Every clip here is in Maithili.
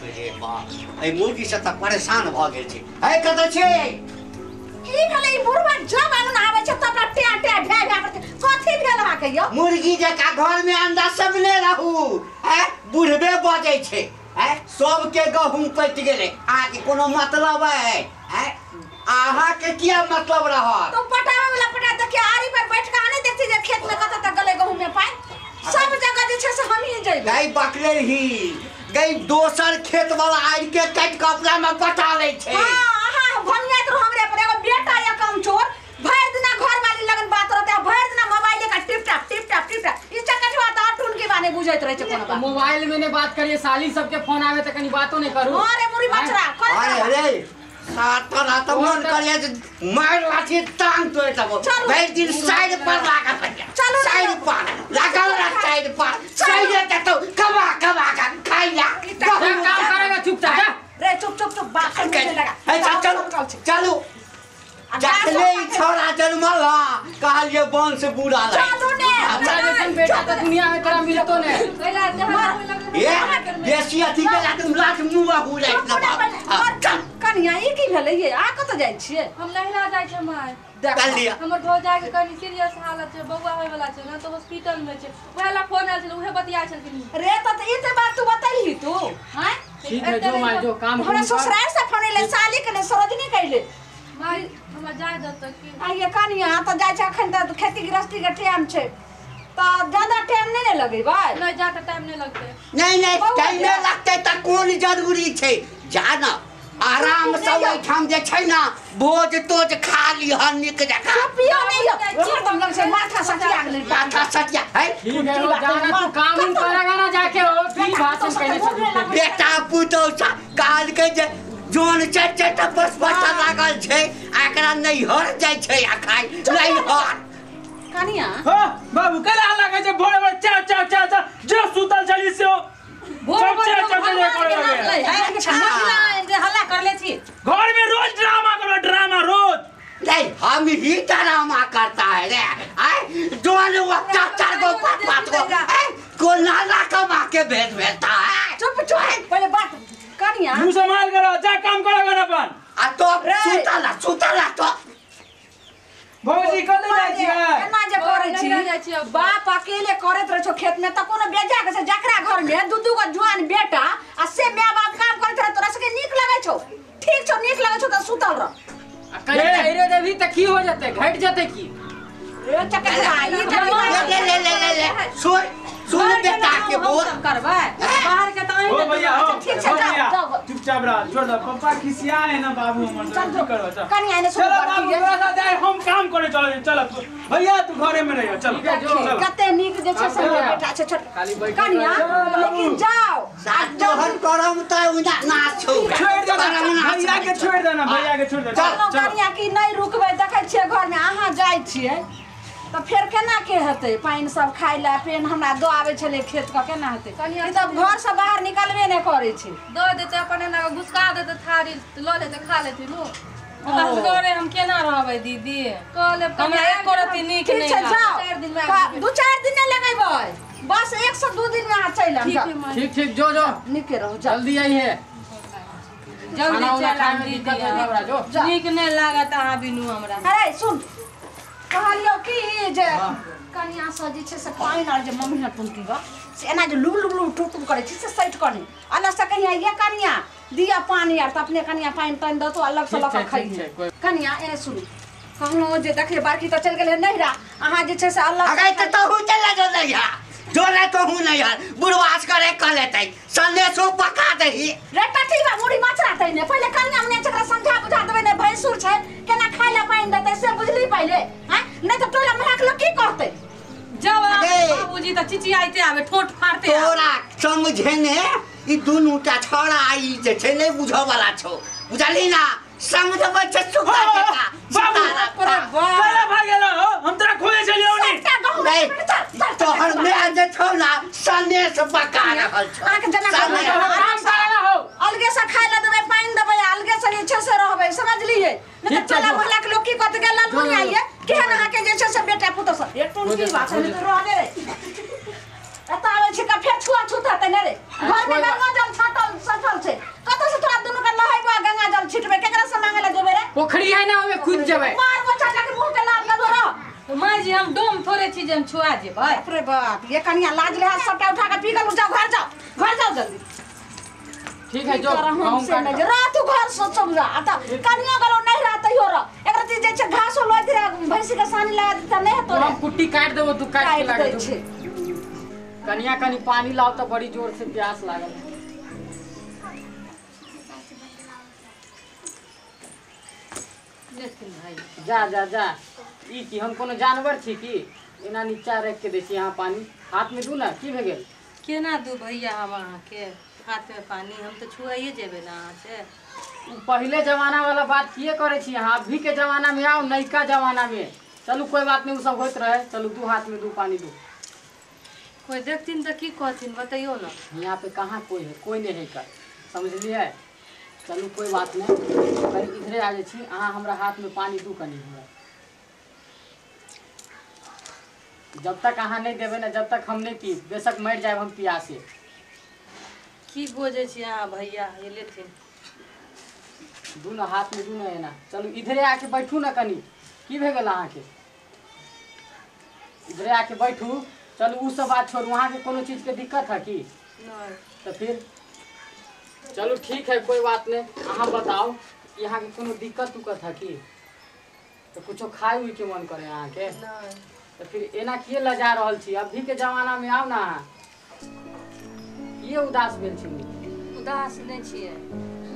रे बाप, एहि मुर्गी से तऽ परेशान भऽ गेल छी। है कतऽ छी? की भेलै ई बुढ़वा जब आंगन आबै छै तब टे टे भे भे करते। कथी भेल अहाँ के यौ? मुर्गी जकाँ घर में अंडा सब ले रहू। है बुढ़बे बजै छै। है सबके गहूम पटि गेलै, अहाँके कोनो मतलब है? है अहाँ के किया मतलब रहत? तो पटावे वाला पटा देखिए आरी पर बैठ के आने देखती जे खेत में कतऽ तक गेलै गहूम में पानि। सब जगह जे छै से हम ही जइबै। गई बकले ही गई दोसर खेत वाला आरि के काटि के अपना में पटा लै छै। हां अहाँ भंगियात रहो हमरे पर। एगो बेटा या कमचोर भरि दिना घर वाली लगन बात रहते, भरि दिना मोबाइल का tip tap tip tap tip tap. ई चकटवा त अटून के बाने बुझैत रहै छै कोनो बात। मोबाइल में ने बात करिए, साली सबके फोन आवे त कनी बातो नहीं करू। अरे मुरी बचरा कर अरे अरे सात रात मन करिए मार लाठी टांग तोड़ देबो। भरि दिन साइड पर लागल रहिए, साइड पर लागल रह, साइड पर साइड देतौ कमा कमा के खाइला। काम करेगा चुपचाप जा रे। चुप चुप चुप बात सुनने लगा। चलो चलो जखने ई छोरा जनमल कहलिए वंश बुरा लगे। चलू ने हमरा जैसन बेटा त दुनिया में तोरा मिलतो ने। ए बेसी अथी के लात लात मुंह हो जाइत ना। कनिया ई की भेलै ये? आ कतऽ जाइ छियै? हम नहिरा जाइ छै माय। देख हमर भौजाई के कनी सीरियस हालत छै, बौआ होय वाला छै ना, तो हॉस्पिटल में छै। ओहे ला फोन आयल छलै, उहे बतिया छलखिन रे। त ई त बात तू बतैलही तू? हां ठीक है, जो माय जो काम हमरा ससुराल से फोन एलै, साली के ने सरोजनी कहले माय हमरा जाय दत की। आ ये कनिया त जाइ छै अखन त खेती गृहस्थी के टाइम छै, त ज्यादा टाइम नहीं ने लगेबै। नहीं ज्यादा टाइम नहीं लगतै। नहीं नहीं टाइम नहीं लगतै त कोन जरूरी छै? जा ना आराम से ओहिठाम जे छै ना भोज तोज खा लिह नीक जकाँ। पियो नहीं हरदम लग छै माथा सटिया गेलै। माथा सटिया है ठीक है, जाना तू काम उम करेगा ना जाके। हो की भाषण कहने छै बेटा पुतोह कहलकै जे जोन चारि चारि टा बस बच्चा लागल छै आ एकरा नैहर जाइ छै आ खाइ नैहर। कनिया हां बाबू कला हल्ला करै छै भोरे भोरे चाव चाव चाव चाव जो सुतल छली से भोर भोर हल्ला कर ले छी। घर में रोज ड्रामा करो, ड्रामा रोज। नहीं हम ही ड्रामा करता है रे। आए जोन वो चार चार गो पांच पांच गो को नाला कमा के भेज भेजता है। चुप चुप पहले बात कनिया मुंह संभाल करो, जा काम करो घर अपन। आ तो सुतला सुतला तो भौजी कतऽ जाइ छियै? एना जे करै छी बाप अकेले करैत रहै छौ खेत में त कोनो बेजा के छै जकरा घर में दू दू गो जुआन बेटा आ से my बाप काम करैत रहै तोरा सबके नीक लगै छौ? ठीक छौ नीक लगै छौ त सुतल रह। आ कहीं ठहरे देबी त की हो जतै, घट जतै की? रे चकरा ई ले ले ले ले ले सुन सुन बेटा के बोल करबै बाहर के त हो भैया हो। ठीक छै जाओ चुपचाप रह, छोड़ दे पापा खिसिया है ना बाबू हमर। चल करो चल कनिया ने सुन बाबू तोरा साथ जाए हम काम करे चलो चल भैया तू घरे में रहियो। चल कते नीक जे छै से बेटा छै छोट कनिया, लेकिन जाओ साथ तोहर करम त उना ना छौ। छोड़ दे भैया के, छोड़ दे ना भैया के छोड़ दे। चल कनिया की नहीं रुकबै, देखै छियै घर में अहाँ जाइ छियै त फेर केना के हेतै? पानि सब खाइ ला पेन हमरा दऽ आबै छलै खेत के, केना हेतै? ई तऽ घर से बाहर निकलबे नहि करै छै। दऽ देतै अपन एना कऽ घुसका देतै थारी लऽ लेतै खा लेतै नु। असगरे हम केना रहबै दीदी? कह लेब हमरा एको रत्ती नीक ठीक नहि छै लागत। जाओ, 4 दिन में आबि 2-4 दिन नहि लगेबै, बस 1 से 2 दिन में अहाँ चलि आयब। ठीक है माय। ठीक ठीक जो जो नीके रहू, जाओ जल्दी आई है। जल्दी चल आयब दिक्कत होइत हमरा जो नीक नहि लागत अहाँ बिनु हमरा। अरे सुन कहलियौ की जे कनिया से जे छै से पानि आर जे मम्मी ने टुनकी ग से एना जे लुब लुब लुब टुक टुक करै छै से सटि कऽ नहि अलग से कहिया ये कनिया दिया पानि आर त अपने कनिया पानि तानि दतो अलग से लऽ कऽ खइहे। कनिया ए सुन कहलहुँ जे देखिए बाकी तऽ चलि गेलै नहिरा, अहाँ जे छै से अलग अगर त तहु चले जो नैहर जो ले तहु नैहर बुढ़वास करे कह लेतै संदेशो पका दही रे टटीबा मुड़ी मचरा तै ने पहिले कनिया मने जकरा समझा बुझा देबै ने भैंसुर छै केना खाइ ला पानि देतै से बुझली पहिले। हां नहीं त टोला महक लोग की कहतै? जब बाबूजी त चिचियाइते आबे ठोट फाड़ते आबे। तोरा समझे ने ई दुनू टा छोड़ा ई जे छै नहीं बुझऽ वाला छौ, बुझली ना? समझबै छै सुखा जका बाबू कला भाग गेलो हो, हम तोरा खोजे छलियौ नी। नहीं तोहर my जे छौ ना संदेश पका रहल छौ। अहाँके जेना अलगे से खाइ ला देबै पानि देबै अलगे से जे छै से रहबै, समझलियै? नहीं त टोला मोहल्ला के लोग की कहतै गेल ललमुनिया ये केहन अहाँके जे छै से बेटा पुतोह सब एक टुन की बात छै त रहबे रे। एतऽ आबै छै का फेर छुआ छूत हेतै ने रे, घर में गंगा जल छाटल सटल छै। जेबै। मारबो चाचा के मुंह के लाल लगो रह। तो माँ जी हम डोम थोड़े छी जे हम छुआ जेबै। बाप रे बाप, ये कनिया लाज ले सबटा उठा के पी गेलु। जाओ घर जाओ, घर जाओ जल्दी। ठीक है जो हम से नहीं रह तू घर से सब जा। आ त कनिया गेलो नहीं रह तैयो रह। एकरा जे छै घासो लोइ दे, भैंसी के सानी लगा देता नहीं तो हम कुट्टी काट देबो, तू काट के लगा दे। कनिया कनी पानी लाओ तो बड़ी जोर से प्यास लागल। लेकिन भाई जा जा जा, ई की हम कोनो जानवर छी की एना नीचा रख के दै छी? यहाँ पानी हाथ में दू ना, की भे गेल? केना दू भैया हम अहाँ के हाथ में पानी? हम तो छुआइए जेबे ना अहाँ से। पहले जमाना वाला बात किए करे छी अहाँ? अभी के जमाना में आओ, नयका जमाना में। चलू कोई बात नहीं, उ सब होइत रहे। चलू दू हाथ में दू पानी दू। कोई देखथिन तो की कहथिन बताइयो ना। यहाँ पे कहाँ कोई है, कोई नहीं है कर, समझलिए? चलू कोई बात नहीं, कनी इधरे आ जाइ छी अहाँ, हमरा हाथ में पानी दू कनी हमरा। जब तक अहाँ नहीं देबै ना, जब तक हम नहीं पी, बेशक मरि जाए हम प्यासे। की बोझे छी अहाँ भैया? ये लेथिन दू ना हाथ में दू ना एना। चलू इधरे आके बैठू ना कनी, की भे गेल अहाँके? इधरे आके बैठू। चलू उ सब बात छोड़ू, अहाँके कोनो चीज के दिक्कत है की? नहीं। तो फिर चलू ठीक है, कोई बात नहीं। अहाँ बताओ यहाँ के कोनो दिक्कत उक्कत है की? तो कुछो खाए उई के मन करे अहाँ के? नहीं। तो फिर एना किए लजा रहल छी? अभी के जमाना में आओ ना अहाँ, किए उदास भेल छी? उदास नहीं छियै,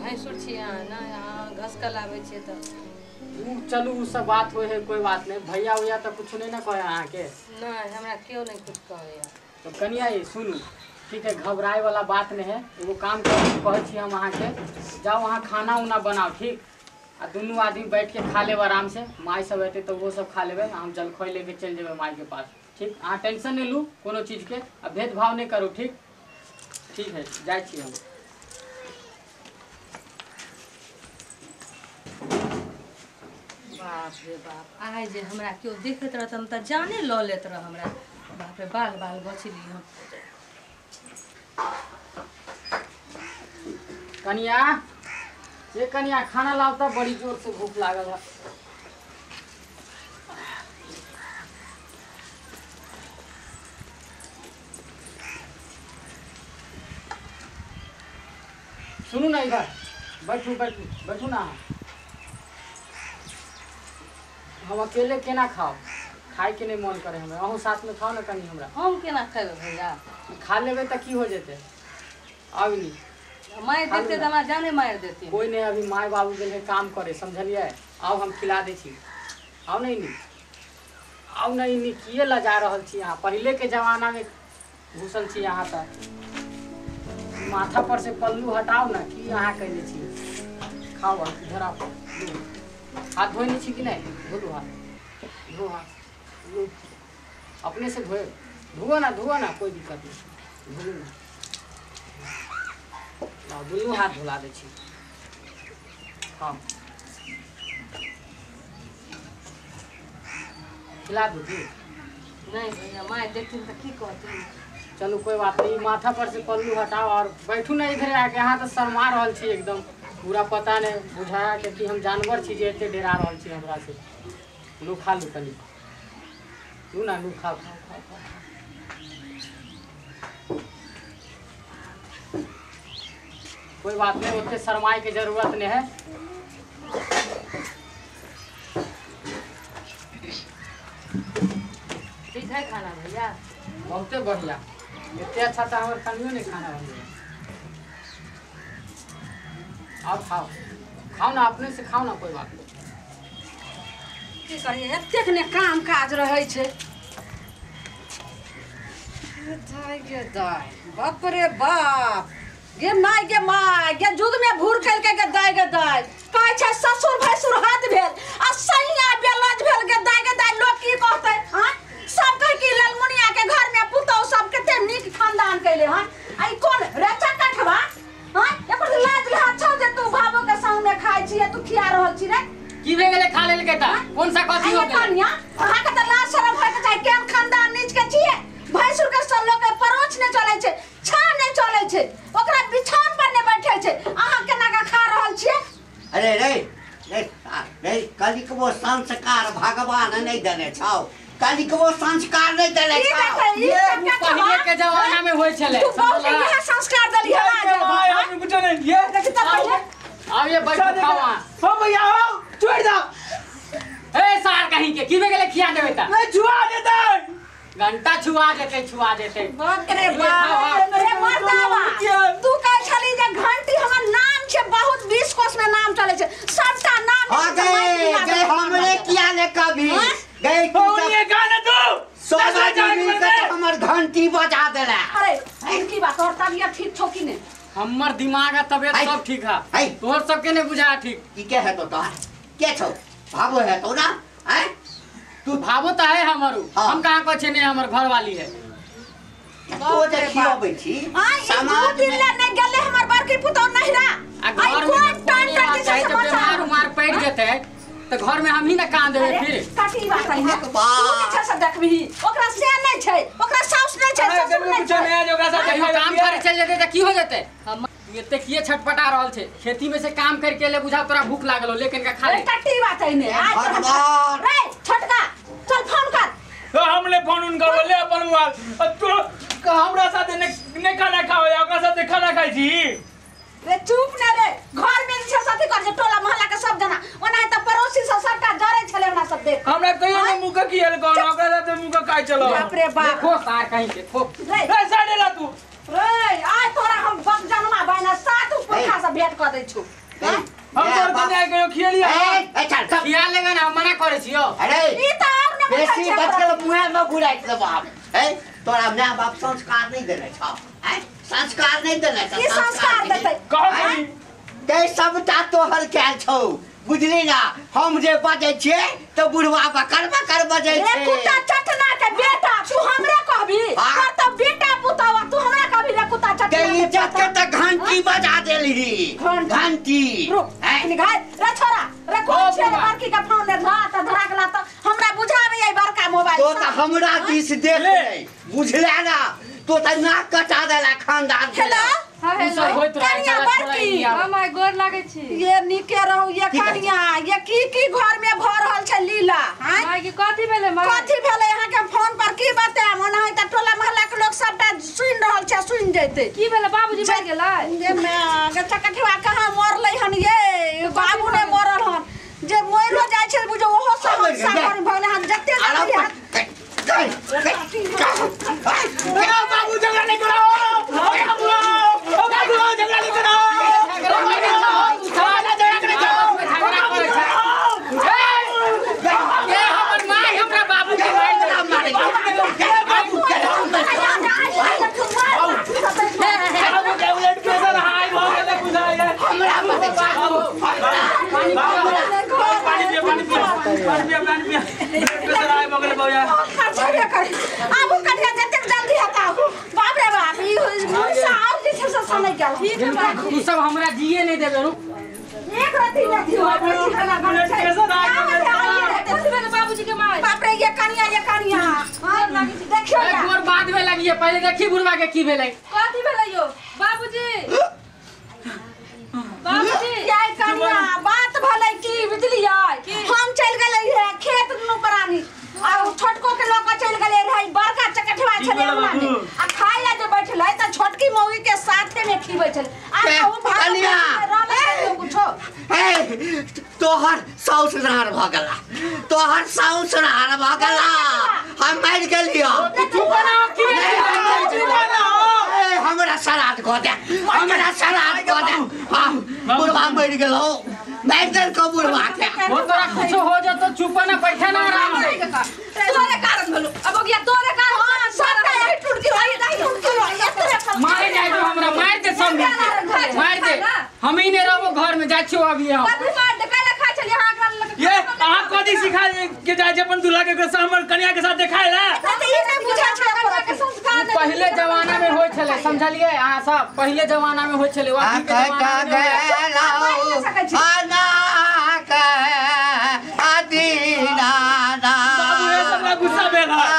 भैंसुर छियै अहाँ ना, अहाँ घसकल आबै छियै तऽ। चलू उ सब बात होइ है, कोई बात नहीं। भैया उया तऽ कुछ नहीं ना कहे अहाँ के? नहीं, हमरा केओ नहीं कुछ कहैया। तो कनिया ये सुनू, ठीक है, घबराए वाला बात नहीं है। एगो काम करू, कहै छी हम अहाँ के, जाओ अहाँ खाना उना बनाओ, ठीक? आ दुनू आदमी बैठ के खा लेब आराम से। माई सब एतै तऽ ओहो सब खा लेबै, हम जलखै लेके चलि जेबै माई के पास, ठीक? अहाँ टेंशन नहीं लू कोनो चीज के, आ भेदभाव नहीं करू, ठीक? ठीक है, जाइ छी हम। बाप रे बाप, आइ जे हमरा केओ देखैत रहत हम तऽ जाने लऽ लेत रह हमरा। बाप रे, बाल बाल बचली हम। कनिया, ये कनिया खाना लाओ तो बड़ी जोर से भूख लागल है। सुनू ना इधर बैठू बैठू बैठू ना। हम अकेले केना खाओ, खाए के नहीं मन करे हमरा। अहूँ साथ में खाओ ना कनी हमरा। हम केना खेबै भैया? खा लेबै तऽ की हो जेतै? आब नी मारि देते तऽ हमरा जाने मारि देते। कोई नहीं, अभी माय बाबू गेल है काम करे, समझलिए? आओ हम खिला दै छी। आओ नहीं नी, आओ नहीं नी, किए लजा रहल छी अहाँ? पहले के जमाना में घुसल छी अहाँ तऽ। माथा पर से पल्लू हटाओ ना, की अहाँ कहने छी? खाओ, इधर आओ। हाथ धोने छी कि नहीं? धो हाथ, धो हाथ, अपने से धोए, धोओ ना, धोओ ना, कोई दिक्कत नहीं, धोलू ना। दुनू हाथ धोला दै छी। हाँ खिला दू की? नहीं भैया, माय देखथिन तऽ की कहथिन। चलू कोई बात नहीं, माथा पर से पल्लू हटाओ और बैठू ना इधर आके। अहाँ तऽ शर्मा रहल छी एकदम पूरा, पता नहीं बुझाया के कि हम जानवर छी जे एते डरा रहल छी हमरा से। लू खा लू कनी, लू ना, लू खाओ खाओ खाओ खाओ। कोई बात नहीं, उतने शर्माए के जरूरत नहीं है। ठीक है खाना भैया? बहुते बढ़िया, इतने अच्छा था हमारे कनियो नहीं खाना बन। आओ खाओ, खाओ ना, अपने से खाओ ना, कोई बात नहीं। की करिए, एतेक ने काम काज रहै छै। बाप रे बाप, गे my गे my, गे जुग में भूर कल के गे दाय गे दाय। कहै छै ससुर भैंसुर हद भेल आ सैया बेलज भेल गे दाय गे दाय। लोक की कहतै? हाँ सब कहै कि ललमुनिया के घर में पुतहु सब कते नीक खानदान कैले। हाँ आ ई कोन रेचा कठवा? हाँ एकर लाज लहाज छौ जे तू भाबो के संग में खाइ छी, तू खिया रहल छी रे? की भे गेलै खा लेलकै त? कोन सा कथी हो गेलै? कनिया अहाँ के त लाज शरम होय के चाही। केहन खानदान नीच के छियै? भैंसुर के सब लोग के परोछ नहि चलै छै, छा नहि चलै छै, ओकरा बिछान पर नहि बैठे छै। अहाँ केना के खा रहल छियै? अरे रे रे रे, कनिकबो संस्कार भगवान नहीं देने छौ, कनिकबो संस्कार नहीं देने छौ। ये पहिले के जमाना में होय छले। तू बहुत इहे संस्कार देली हमरा। भाई हम कुछ नहीं ये देखी त पहिले आब ये बैठ खाओ। हो भैया हो छोड़ दो। ए सार कहीं के की भे गेले खिया देबे त नहीं छुआ देते, घंटा छुआ देते, छुआ देते। बाप रे बाप रे मर्दावा, तू कह छली जे घंटी हमर नाम छे, बहुत 20 कोस में नाम चले छे, सबटा नाम आ गए जे हमरे किया ने कभी गए तू ये गाना तू सोना जी के हमर घंटी बजा देला। अरे इनकी बात और तबियत ठीक छो कि ने? हमर दिमाग आ तबियत सब ठीक है, तोहर सबके ने बुझा ठीक। की के है तो तोहर के छौ भाबो है तो ना? हैं तू भाबो त है हमर, हम कहां कहै छे ने हमर घर वाली है। तो जे खियाबै छी समाज में ले नहीं गेले हमर बड़की पुतौ नहिरा आ घर में कोन टन टन जे बीमार उमार पड़ जेते त घर में हम ही ना कान देबे फिर। काटी बात है तू जे छै से देखबी ओकरा से नहीं छै, ओकरा साउस नहीं छै, ससुर नहीं छै। ओकरा साथ काम करे चल जेते त की हो जेते? हम एते किए छटपटा रहल छै, खेती में से काम करके ले बुझा तोरा भूख लागल हो, लेकिन का खा ले। कटी बात है ने आज रे छोटका चल फोन कर। तो हमने फोन उनका बोले अपन मोबाइल तू हमरा साथ ने ने खाना खाओ या ओकरा साथ खाना खाइ छी रे। चुप ने रे, घर में जे साथी कर जे टोला मोहल्ला के सब जना ओना त पड़ोसी सब सबटा जरे छले हमरा सब देख। हमरा कहियो ने मुंह के कियल कोन ओकरा साथ मुंह के खाइ चलो। बाप रे बाप देखो सार कहीं देखो रे रे साइड ला तू रे आय तोरा हम बक जनमा बायना सात पुरखा से भेंट क दै छु। हम तोर कन्या कहियो खियलिया? ए चल सब खिया लेगा ना, हम मना करे छियो। अरे ई त और ने बेसी बचल मुंह में घुराइ दे बाप। ए तोरा my बाप संस्कार नहीं देने छौ, हैं संस्कार नहीं देने छौ। की संस्कार देतै? कह ते सबटा तोहर कैल छौ बुझली ना? हम जे बजै छियै त बुढ़वा बकर बकर बजै रे छै। कुत्ता चटना के बेटा तू हमरा कहबी हाँ। पर त बेटा पुतवा तू हमरा कहबी रे कुत्ता चटना ते के इज्जत के त घंटी बजा देलही, घंटी। रुक निकाल रे छोरा रे कोन छै रे बड़की के फोन ले धरा त धरा के ला त हमरा बुझाबे ई बड़का मोबाइल। तो त हमरा दिस देख ले बुझला ना? तो त नाक कटा देला खानदान के। हेलो हां हेलो कनिया बड़की हम my गोर लागै छी। ये नीके रहू ये कनिया, ये की की घर में भ रहल छै लीला? हां माय के कथि भेलै? माय कथि भेलै? अहाँ के फोन पर की बताएम? ओना त टोला मोहल्ला के लोग सबटा सुनि रहल छै, सुनि जैते। की भेलै? बाबूजी मर गेलै? जे मैं गच्चा कठवा कहां मरलै हन? ये बाबू ने मरल हन, जे मरियो जाइ छै बुझो ओहो सब सागर भगले हन जते बाबू झगड़ा नहीं करो, ओ बाबू झगड़ा नहीं करो, ये हमर my हमरा बाबू के मार बाबू के ब्लड प्रेशर हाई भ गेलै बुझाइ हमरा मत पानी पिया, पानी पिया, पानी पिया, पानी पिया, ब्लड प्रेशर हाई भ गेलै भैया। खर्चा करे आबू कनिया जतेक जल्दी हटाओ। बाप रे बाप ई मुसा और जे छै से सनै गेल। ठीक है माय तू सब हमरा जिए नहीं देबे। रुक एक रति नहीं दियो ब्लड प्रेशर हाई भ गेलै। कथि भेलै बाबूजी के माय? बाप रे ये कनिया, ये कनिया देखियो ए गोर बाद में लगिए, पहले देखी बुढ़वा के की भेलै। कथि भेलै यो बाबूजी? बाबूजी ये कनिया बात भेलै की बुझलियै? हम चल गेलै हे खेत दुनू प्राणी आ छोटको के लऽ के चलि गेलै रहै, बड़का चकठवा छलै हमरा में आ खाय ला जे बैठलै त छोटकी मौगी के साथे में खिबै छलै आ ओ कनिया भाग कुछो। ए तोहर साउस नार भ गेला, तोहर साउस नार भ गेला, हम मर गेलियो। चुप ना की ए हमरा सराद क दे, हमरा सराद क दे। हम बुढ़वा मर गेलो, मार देलको बुढ़वा के। हो तोरा कुछ हो जतो चुप ना बैठे ना आराम से। तोरे कारण भेलो अब हो गया तोरे कारण। हां सबटा एही टुटकी होई टुटकी होई एतरे मारे जाय जो हमरा मार दे सब मिलके मार दे, हम ही नहीं रहबो घर में जाइ छियो अभी हम। कथि मार दे? काहे खाइ छलियै अहाँ एकरा लग? ये अहाँ कथि सिखा के जाइ छै अपन दूल्हा के हमर कन्या के साथ देखाय ला? त ई नै बुझै छै कन्या के संस्कार पहिले पहिले जमाना में होय छले, समझलिए अहाँ सब? पहिले जमाना में होय छले, अभी के जमाना में बाबू ये सब ला गुस्सा भेल है।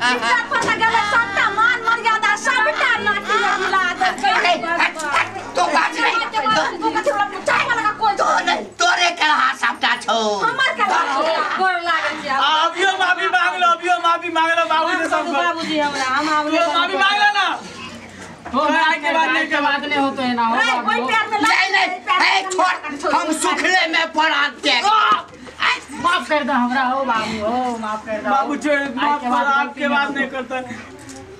इज्जत पर गेलै सबटा मान मर्यादा। तो बाज नहीं चाय वाला का कोई तो नहीं तोरे के हाथ सबटा छौ हमर के गोर लागल छी। अभियो माफी मांग लो, अभियो माफी मांग लो बाबूजी सब। बाबूजी हमरा हम आब नहीं माफी मांग लो ना। हो के बाद नहीं के बाद नहीं हो तो है ना हो कोई प्यार में नहीं नहीं ए छोड़ हम सुखले में पड़ा दे। माफ कर दो हमरा हो बाबू हो माफ कर दो बाबू छोड़ माफ कर, आपके बात नहीं करता।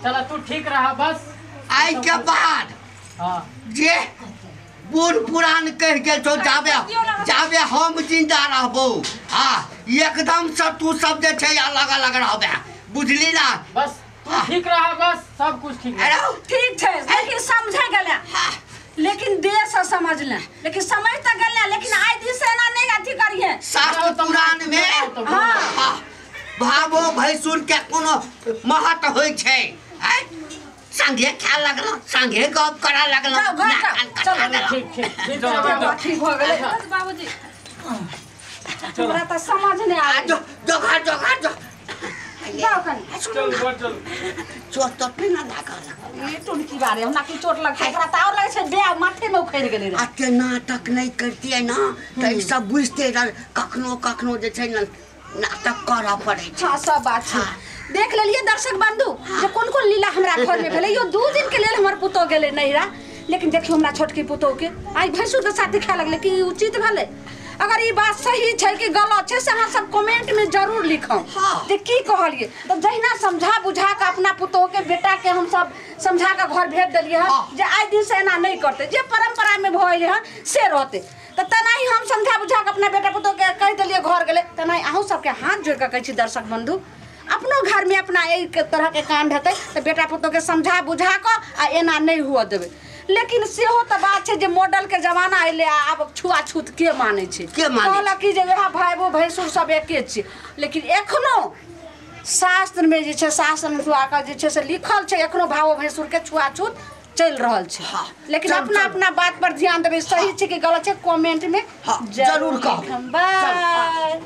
चला तू ठीक रहा बस। आई के बाद हां जे बूढ़ पुरान कह गेल छौ जाबे जाबे हम जिंदा रहबो हां एकदम से तू सब जे छै अलग अलग रहबे बुझली ना। बस तू ठीक रहा बस सब कुछ ठीक है। ठीक छै लेकिन समझे गेले लेकिन देर से समझ ले लेकिन समझ त गेले लेकिन आइ दिन से एना नहीं अथी करिए। शास्त्र पुराण में हां भावो भैंसुर के कोनो महत्व होय छै। संगे खाए लगलो संगे गप करा लगलो। चल ठीक ठीक ठीक हो गेलै बस बाबूजी हमरा त समझ नहीं आ जो जो घर जो घर जो जाओ कनी चल घर चल। चोट तो नहीं ना लागल ये टुनकी बारे हमरा की चोट लग छै एकरा त और लगै छै बे माथे में उखड़ गेलै रे। आते नाटक नहीं करती है ना त ई सब बुझते रह कखनो कखनो जे छै ना नाटक करऽ पड़ै छै। हां सब बात छै। देख लेलिए दर्शक बंधु जे कोन कोन लीला हमरा घर में भेलै। यो 2 दिन के लेल हमर पुतोह गेलै नैहरा लेकिन देखियो हमरा छोटकी पुतोह के आइ भैंसुर के साथ खाए लगलै कि उचित भेलै। अगर ई बात सही छै कि गलत छै से अहाँ सब कमेंट में जरूर लिखम जे की कहलिए। तो जहिना समझा बुझा के अपना पुतोह के बेटा के हम सब समझा के घर भेज देलिए हँ जे आइ दिन से एना नहीं करते जे परंपरा में भऽ हँ से रहते। तो तेनाही हम समझा बुझा के अपना बेटा पुतोह के कहि देलिए घर गेलै। तेनाही अहूँ सबके हाथ जोड़ के कहै छी दर्शक बंधु अपनो घर में अपना एक तरह के कांड हेतै तो बेटा पुतोह के समझा बुझा के आ एना नहीं हुआ देबै। लेकिन सेहो तऽ बात छै जे मॉडल के जमाना अयलै आब छुआछूत के मानै छै के मानै कहलक कि जे वएह भाई बो भैंसुर सब एके छै। लेकिन एखनो शास्त्र में जे छै शास्त्र में जे छै से लिखल छै एखनो भावो भैंसुर के छुआछूत चलि रहल छै। लेकिन अपना अपना बात पर ध्यान देबै सही छै कि गलत छै कमेंट में जरूर कहब। बाय।